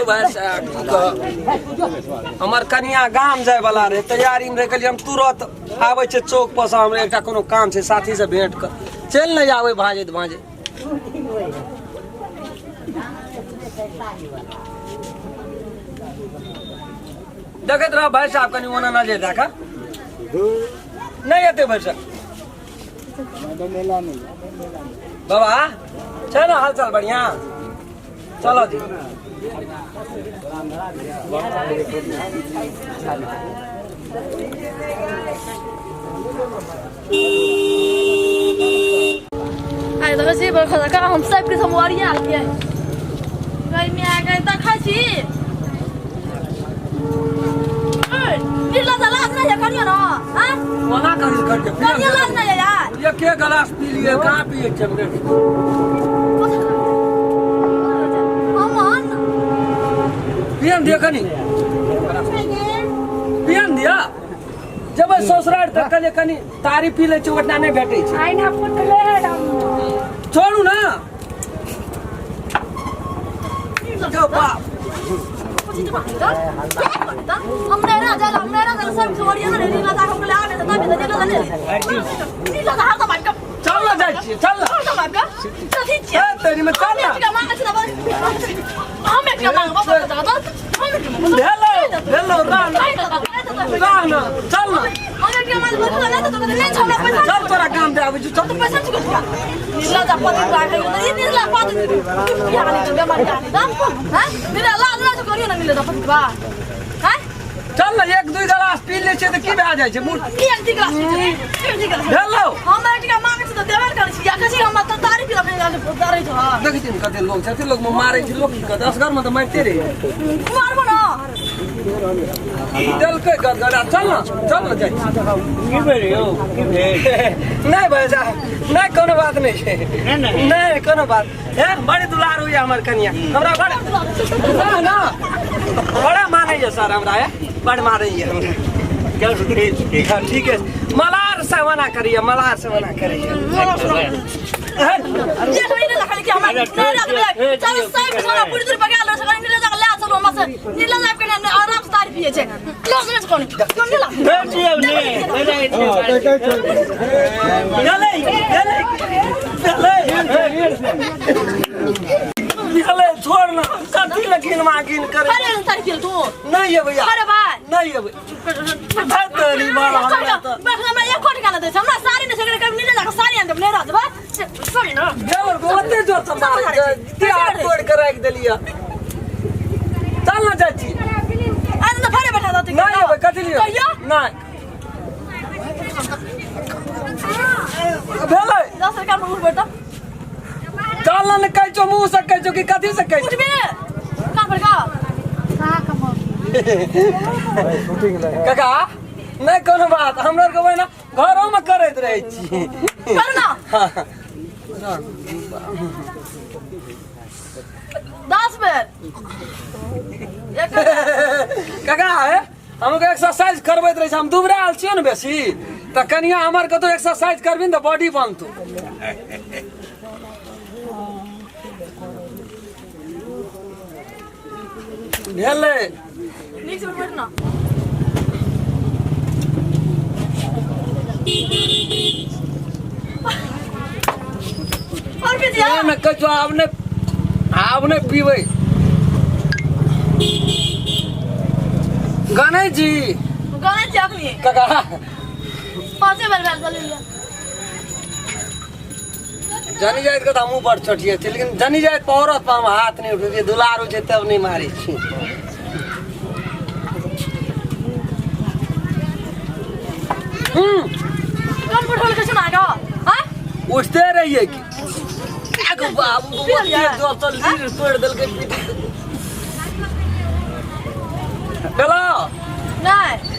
भाई साहब की कहब, हमर कनिया गाम जाय वाला रहे, तैयारी में रहे, कहलियै हम तुरंत आबै छै चौक पर से, हमरा एकटा कोनो काम छै, साथी से भेंट कर चलि नहि आबै भाजैत भाजैत। देखैत रह भाई साहब, कनि ओना नजर दए कऽ नहि एतै भाई साहब। बाबा छै ने हालचाल बढ़िया? चलो जी। आइ देखै छी बरखा जकाँ हम सबके समवारिया आलियै गर्मी आ गई, देखै छी। निर्लज लाज नहीं है करियो ना? हाँ, ओना कहीं करके करियो, लाज नहीं है यार। एके गिलास पी लिए, कहाँ पिए छै हमरे? हम पियन दिया, कनी पियन दिया। जब ससुराल तक कहलियै कनी तारी पी लै छै, ओतना नहि भेटै छै। आइना फुटले है। छोड़ू ना जो बाप। हम नहीं रह जाला, हम नहीं रह जाला। सब छोड़िए ना, नीला हम ले आवे त तब त नीला नीला हाथ मार के। चल ना, जाइ छियै, चल ना। हाथ मार के कथी छियै? ए तेरी में, चल ना। हम मांगे छी, हम एक मांगबो, हम एक मांगबो। भेलो भेलो, रह ना, रह ना, चल ना। हम एक मांगबो नहीं त नहीं हमरा पैसा। चल, तोरा काम दे आबै छी, चल। पैसा चुका नीला जा पति राखे ये नीला पति बिहार नहीं बेमारी आनी दा। हां, नीला लाज लाज करियो ना, नीला पति बा। हां, चल ना, एक दुई गिलास पी लै छियै तऽ की भए जाइ छै मुँह? एक दी ग्लास, एक दी ग्लास। भेलो। हम एक टा मांगे छी त देबे करै छी या कहै छी हम त तारी पी लखन डरै छ। देखै छियै ने कते लोग छै, लोग मारै छै लोग, की करतै? असगर में तऽ मारिते रहै। मारबो ना। देलकै गदगदा। चल ना, चल ना, जाइ छी। की भेल यौ, की भेल? नहि भाइ साहब, नहि, कोनो बात नहि छै। नहि। नहि, कोनो बात हे। बड़ी दुलार होइए हमर कनिया हमरा, बड़ ना ना बड़ा मानैए सर हमरा, हे बड़ मानैए हमरा। चल, ठीक ठीक। हाँ, ठीक है। मलार से मना करिए, मलार से मना करिए। हे, ये थोड़ी ना लखन कि हमरा नहीं रखबे। चल सब सोना पूरी दूर पका लो सगरे नीला जा ले चलो हमरा से। नीला जा के आराम से तारी पिए छै। लो सुने कोन कोन नीला। भेल छियौ ने, भेल छियौ। भेलै भेलै भेलै भेलै, छोड़ ना, कथी लए गिन मागिन करे? अरे तारी पिए तू। नहि एबै यार। अरे भाई। नहि एबै, धत तोरी मारा हमरा तऽ। बैठ, हमरा एक टका ना दे छै, हमरा साड़ी नै सगरे कभी नीला जा के साड़ी आन देब, नहीं रह देबै सॉरी ना। भेल, ओते जोर से मारै छै, हाथ तोड़ि के राखि देलियै। चल ना, जाइ छी। अरे तो फरे बैठा दो। नहि एबै, कथी लियौ? कहियो। नहि भेलै। 10 रुपया में उठ बैठ। चल ना, ने कहै छौ मुँह से कहै छौ कि कथी से कहै छौ? उठबे कहाँ पर का? काका, नहि कोनो बात, हमरा आरके ओहिना घरोमे करैत रहै छी। कर ना। 10 बेर एक। काका हे, हमके एक्सरसाइज करबैत रहै छै, हम दुबरायल छियै ने बेसी, तऽ कनिया हमर कतौ एक्सरसाइज करबी ने तऽ बॉडी बनतौ। भेलै। नीक से बैठ ना और भी दिया। नहि कहै छौ, आब नहि, आब नहि पीबै। गणेश जी। गाना चाकनी। काका। पांचे बेर बेर चल लिया। जनी जाइत के तऽ हमहूँ बड़ छोटिए छी, लेकिन जनी जाइत पर औरत पर हम हाथ नहि उठबै छियै। दुलारू छै तब नहि मारै छी। कम उठल के सुना गा। हां, उठते रहिए की आगो बाबू, पियल ओते जोर से लीर तोड़ि देलकै पीठी। हेलो। नहीं।